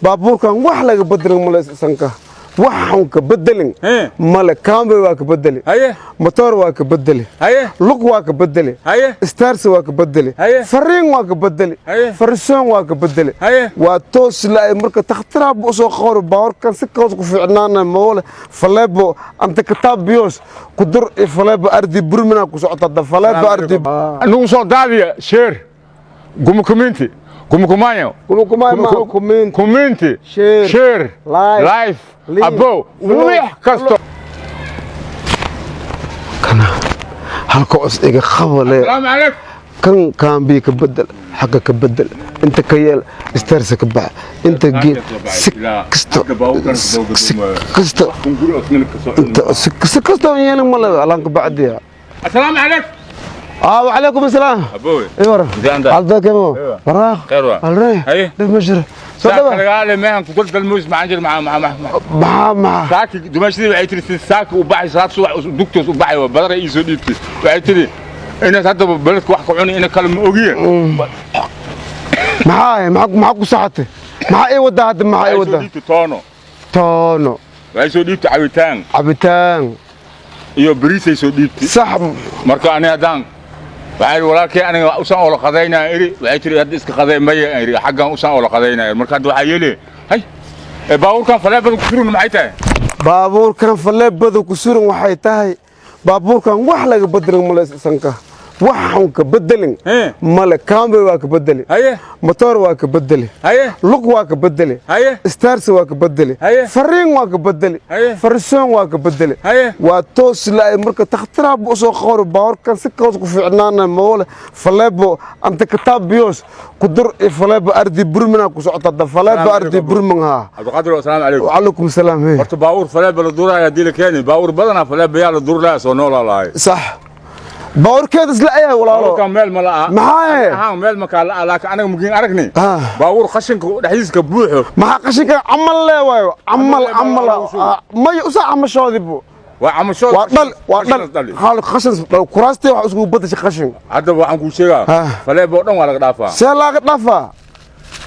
Baabuurkan wax laga bedelin male, sanka waxan ka bedelin male. Kaambe waa ka bedeli, motoor waa ka bedeli, lug waa ka bedeli, stars waa ka bedeli, fariin waa ka bedeli, farsoon waa ka bedeli, waa toos la. Marka takhtiraab u soo qoro baawarkan si kaos ku fiicnaana mawle faleebo anta kitaab biyoos ku dur faleebo ardi burmina ku socota da faleebo ardi. Nagu soo daadiya share, gumukuminti, gumukumayo. Gumukumayo, comment. Kuminti. Share, share, like, live, leave, abo follow. Wix kasto. Kana halka cos iga qabale. Asalaamu calaykum. Kan kaambii ka bedel, xagga ka bedel, inta ka yeel, istaarsa ka bax, inta geel, si kasto, si kasto, inta si kasto aan yeelin male alaanka bacdiya. Asalaamu calaykum. Ah, وعليكم السلام. Abowe. ايوه. Intee anda? عبد كيف؟ وراك. Khayr waa. الري. Haye. ليش ما jiro soo dhawa. Saaka meehan ku dal muus maxaan jir maca maca maca. Maxaa maxaa? Saaki dumashadii waxay tiri si saaki u baxay, salaad subax dugtoos u baxay, waa badara ii soo dhiibtay. Waxay tiri inaad haddaba beledka wax ka cuni ina kale ma ogiye. Maxaa maxaa maxaa ku saxatay? Maxaa ii wadaa hadda? Maxaa ii Waxay soo wadaa? dhiibtay toono. Toono. Waxay soo dhiibtay cabitaan. Cabitaan. Iyo bariisay soo dhiibtay. Sax. Marka ani haddaan waxay idhi walaalkay aniga usaan oola qadaynaa iri. Waxay tiri hadda iska qaday maya iri, xaggan usaan oola qadaynaa iri. Marka hadda waxaa yeeli hay ee baabuurkan faleebada ku surin maxay tahay? Baabuurkan faleebada ku suran waxay tahay baabuurkan wax laga bedelin male, sanka waxan ka bedelin male. Kaambe waa ka bedeli, motoor waa ka bedeli, lug waa ka bedeli, stars waa ka bedeli, fariin waa ka bedeli, farsoon waa ka bedeli, waa toos la. Marka takhtiraab u soo qoro baawarkan si kaos ku fiicnaana mawle faleebo anta kitaab biyoos ku dur faleebo ardi burmina ku socota da faleebo ardi burmin ha. Cabdiqaadir, asalaamu calaykum. وعليكم السلام هي. Horta baabuur faleeba la duraya haddii la keeni, baabuur badanaa faleebayaa la durlaya soo noolaa lahay. Sax, baawarkeeda isla ayaa walaalo. Baabuurkan meel ma la'a. Maxaa? Ahaan meel ma kaa la'a, laakiin anaga mugiin aragnay Ah. baabuur qashinka dhexdiisa ka buuxo. Maxaa qashinka camal lee waayo camal. Camal camal. lagu shubo. May usaa camashoodibu. Waa camashood. Waa dhal, waa dhal. Dhali. Hal qashin kuraastii wax iskugu badashay qashin. Haddaba waxaan kuu sheegaa Ah. faleeba oo dhan waa laga dhaafaa. See laaga dhaafaa?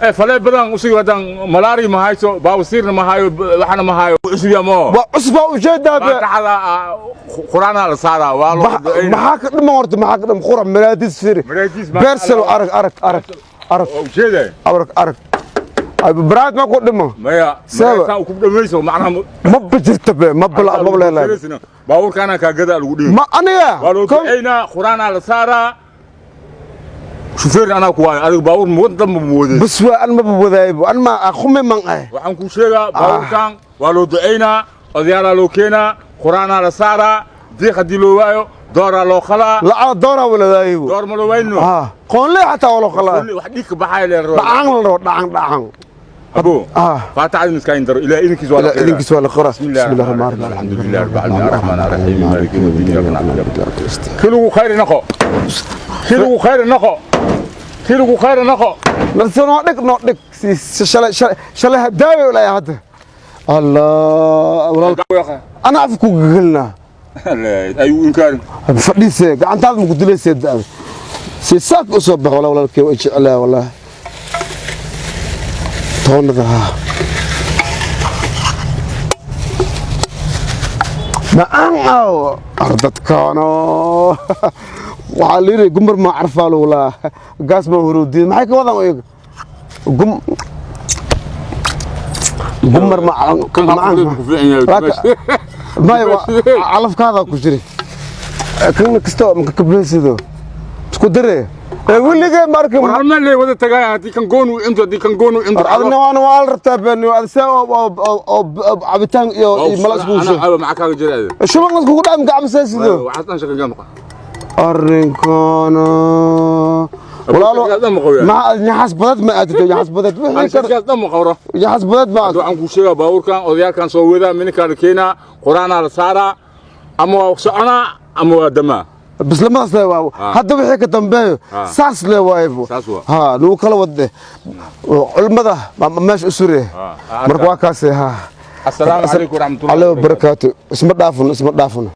Ee faleebadan usigi haddaan malaari ma hayso, baawasiirna ma hayo, waxana ma hayo, cusub yaa moo. Waa cusbaa ujeedaa be. Faataxada quraanaa la saaraa, waa loo ducaynaa. Maxaa ka dhiman horta? Maxaa ka dhiman? Qura maraadiis firi. Maraadiis ma- Beersel arag, arag, arag, arag. Waa ujeeday. Arag, arag, baraad ma ku dhiman? Maya. Sabab. Maya ku dhamayso macnaha. Ma bijirta be, ma bala, ma leelahay. Baabuurkaana kaa gadaa lagu dhihi. Ma aniga? Waa loo ducaynaa, quraanaa la saaraa, shufeerna anaa ku waayo. Adiga baabuur muwad dhanba ma wadin. Bas waa an maba wadaaybo, an ma aqumi man ah. Waxaan kuu sheegaa baabuurkan waa loo ducaynaa, odayaalaa loo keenaa, quraanaa la saaraa, diiq haddii loo waayo dooraa loo qalaa. Lacala dooraa waladaaybo. Door ma loo waayno. Ah, qoonle xataa waa loo qalaa. Wax dhiig ka baxaya lee rabaa. Dhacan la rabo, dhacan, dhacan. Abo. Ah. Faataxada miskayn daro, ilaah idinkiis waa la إلى إذنكس ولا قرأ. بسم الله الرحمن الرحيم، الحمد لله رب العالمين، الرحمن الرحيم، مالك يوم الدين، إياك نعبد وإياك نستعين. كلوا خير نقو، كلوا خير نقو، كلوا خير نقو. نرسل noo dhig, noo dhig. Si shalay, shalay, shalay daawi walaa hadda Allah walaal ana afku gagalnaa. أيوة إنكار. Fadhiise, gacantaada ma ku dilaysee? Da'da si saak u soo bax walaa walaalkay way jeclaa walaa toonada ha macaan aw ardadkaano. Waxaa la yidhi gumar maa carfaa lagu laa gaas maa huruudiid. Maxay ka wadaan iyaga? Gumar macaan. Maya, calafkaada ku jiri kan kasta maka kableysido isku dare ee weligee ma arkin. War hal meel lay wada tagay haddii kan goon uu into, haddii kan goon uu into. Adna waana waa la rabtaa been see oo cabitaan iyo mala iskugu Ana shubo. Caba maxaa kaaga jira? Shuban iskugu dhaam gacmasaysido. Waxaas dhan shaqa gama. Arrinkaana walaalo. Dhan ma qawyaa. Maxaa nyaxas badad ma aadito nyaxas badad wixii kar Shakas dhan ma qawro. Nyaxas badad ma aad. Waxaan kuu sheegaa baabuurkan odayaalkan soo wadaa, minkaa la keenaa, quraanaa la saaraa, ama waa soconaa ama waa damaa. Bas lamadaas le waa hadda wixii ka dambeeyo. Saas le waaybo. Saas waa. Ha lagu kala wade culimmada meesha u sure. Marka waa kaase ha. Asalaamu calaykum waraxmatullahi Aleh wabarakaatu. Isma dhaafno, isma dhaafno.